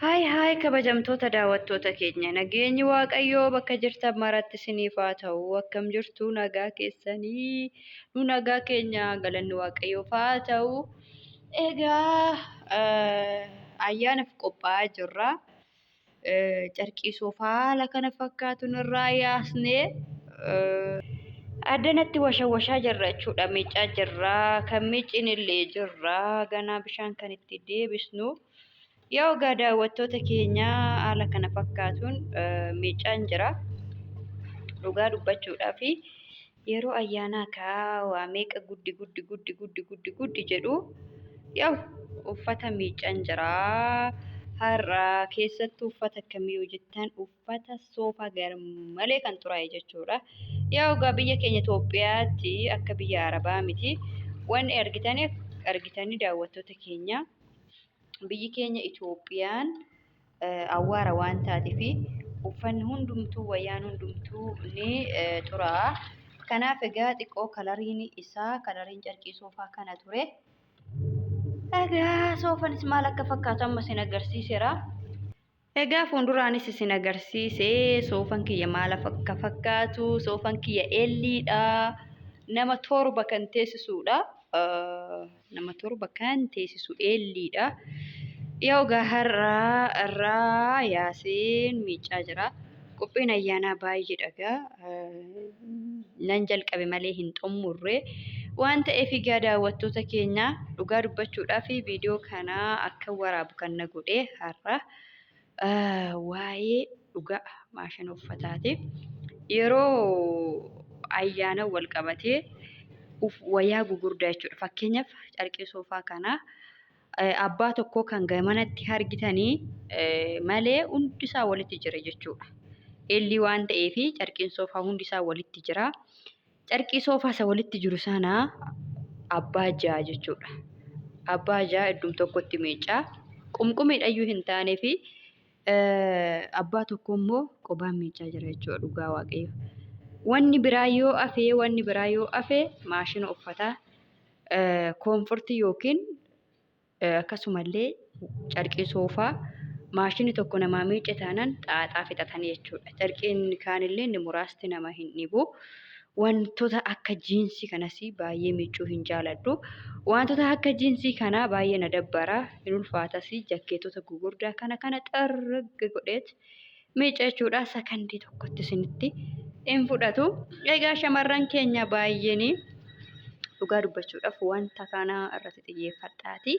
Haay haay, kabajamtoota daawwattoota keenya, nageenyi Waaqayyoo bakka jirtan maratti isiniif haa ta'u. Akkam jirtu? Nagaa keessanii? Nu nagaa keenya, galanni Waaqayyoof haa ta'u. Egaa ayyaanaaf qophaa'aa jirra. Carqii soofaa haala kana fakkaatu nurraa yaasnee addanatti washawashaa jirra jechuudha. Miicaa jirra. Kan miicin illee jirra. Ganaa bishaan kan itti deebisnu. Yaa egaa daawwattoota keenya, haala kana fakkaatuun miicaan jira. Dhugaa dubbachuudhaaf, yeroo ayyaanaa kaa waa meeqa guddi guddi guddi guddi guddi guddi jedhu. Yaa uffata miicaan jira. Har'a keessattuu uffata akkamii yoo jettan, uffata soofaa garmalee kan xuraa'e jechuudha. Yaa egaa biyya keenya Itoophiyaatti akka biyya Arabaa miti. Wanni argitanii argitanii, daawwattoota keenya, biyyi keenya Itoophiyaan awwaara waan taateef uffanni hundumtuu, wayyaan hundumtuu ni xuraa'a. Kanaaf egaa xiqqoo coloriin isaa, coloriin carqii soofaa kana ture. Egaa soofanis maal akka fakkaatu amma isin agarsiiseera. Egaa fuulduraanis isin agarsiise soofan kiyya maal akka fakkaatu. Soofan kiyya L'dha. Nama 7 kan teessisuudha. Nama 7 kan teessisu L'dha. Yoo egaa har'aa irraa yaaseen miicaa jira. Qophiin ayyaanaa baay'eedha egaa. Nan jalqabe malee hin xumurre. Waan ta'eef egaa daawwattoota keenya, dhugaa dubbachuudhaaf viidiyoo kana akka waraabu kan na godhe har'a waa'ee dhugaa maashina uffataati. Yeroo ayyaana wal qabatee wayyaa gugurdaa jechuudha. Fakkeenyaaf, carqii soofaa kana abbaa tokkoo kan gamanatti argitanii malee hundisaa walitti jira jechuudha. L waan ta'eef carqiin soofaa hundisaa walitti jira. Carqii soofaa isa walitti jiru sana abbaa 6 jechuudha. Abbaa 6 iddum tokkotti miicaa. Qumqumeedhayyuu hin taanee fi abbaa tokko immoo qobaan miicaa jira jechuudha, dhugaa Waaqayyo. Wanni biraa yoo hafe, maashina uffataa comfortii yookiin akkasumallee carqii soofaa maashinni tokko namaa miice taanaan xaaxaa fixatanii jechuudha. Carqiin kaanillee inni muraasti nama hin dhibu. Wantoota akka jiinsii kanas baay'ee miicuu hin jaaladhu. Wantoota akka jiinsii kanaa baay'ee na dabbara. Hin ulfaatas. Jakkeetota gugurdaa kana kana xarragga godheet miica jechuudha. Sakandii tokkotti isinitti hin fudhatu. Egaa shamarran keenya baay'een, dhugaa dubbachuudhaaf, wanta kana irratti xiyyeeffadhaati.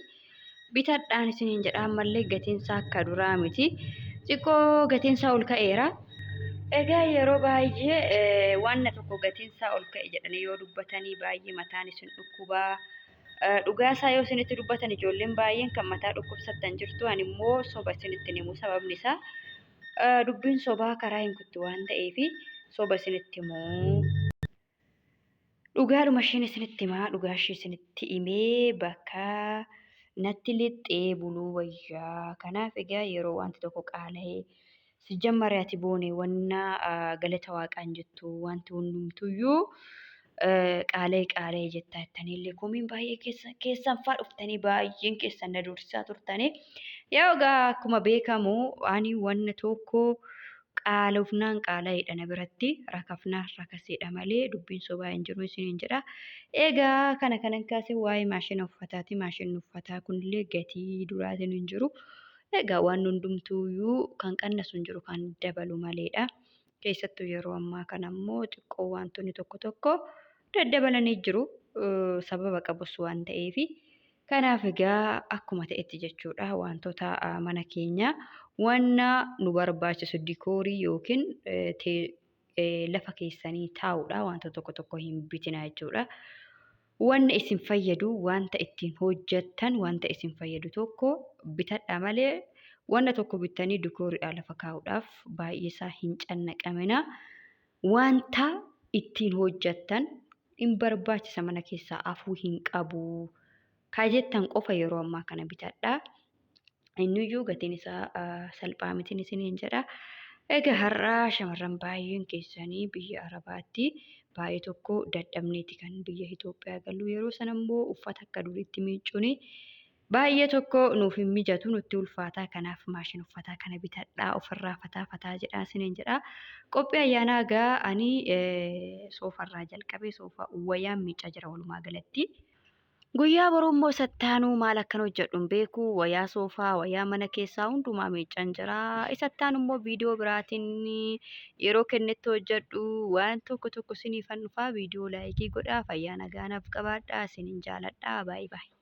Bitadhaan isiniin jedha. Ammallee gatiinsaa akka duraa miti. Xiqqoo gatiinsaa ol ka'eera. Egaa yeroo baay'ee wanna tokko gatiinsaa ol ka'e jedhanii yoo dubbatanii baay'ee mataan isin dhukkubaa. Dhugaasaa yoo isinitti dubbatan ijoolleen baay'een kan mataa dhukkubsattan jirtu. Ani immoo soba isinitti himu. Sababni isaa dubbiin sobaa karaa hin kuttu waan ta'eef soba isinitti himu. Dhugaadhuma isheen isinitti himaa, dhugaa ishee isinitti himee bakka natti lixxee buluu wayyaa. Kanaaf egaa yeroo wanti tokko qaala'ee si jammare, ati boone wanna galata Waaqaan jettu, wanti hundumtuyyuu qaala'e qaala'e jettaa jettaniillee komiin baay'ee keessan faa dhuftanii baay'een keessan na doorsisaa turtanii. Yaa egaa akkuma beekamu ani wanna tokko qaalofnaan qaala'eedha na biratti, rakafnaan rakaseedha malee dubbiin sobaa hin jiru isiniin jedha. Egaa kana kanan kaase waa'ee maashina uffataati. Maashinni uffataa kunillee gatii duraatiin hin jiru. Egaa waan hundumtuuyyuu kan qannasu hin jiru, kan dabalu maleedha. Keessattuu yeroo ammaa kana immoo xiqqoo wantoonni tokko tokko daddabalanii jiru. Sababa qabus waan ta'eefi. Kanaaf egaa akkuma ta'etti jechuudha, wantoota mana keenya wanna nu barbaachisu, diikoorii yookiin lafa keessanii taa'uudha, wantoota tokko tokko hin bitina jechuudha. Wanni isin fayyadu, wanta ittiin hojjettan, wanta isin fayyadu tokko bitadhaa malee wanta tokko bittanii diikooriidhaan lafa kaa'uudhaaf baay'ee isaa hin cannaqamina. Wanta ittiin hojjettan hin barbaachisa, mana keessaa hafuu hin qabu kaa jettan qofa yeroo ammaa kana bitadhaa. Inniyyuu gatiin isaa salphaa mitiin isiniin jedha. Egaa har'a shamarran baay'een keessanii biyya Arabaatti baay'ee tokko dadhabneeti kan biyya Itoophiyaa gallu. Yeroo sana immoo uffata akka duriitti miicuun Baay'ee tokko nuuf hin mijatu, nutti ulfaataa. Kanaaf maashina uffataa kana bitadhaa, ofirraa fataa fataa jedhaa isiniin jedha. Qophii ayyaanaa egaa ani soofarraa jalqabee soofaa wayyaan miicaa jira walumaa galatti. Guyyaa boruu immoo sattaanuu maal akkan hojjedhu hin beeku. Wayaa soofaa, wayaa mana keessaa hundumaa miicaan jira. Isattaan immoo viidiyoo biraatiin yeroo kennetti hojjedhu waan tokko tokko isiniifan dhufaa. Viidiyoo laayikii godhaa. Fayyaa nagaa naaf qabaadhaa. Isinin jaaladhaa. Baay'ee baay'ee.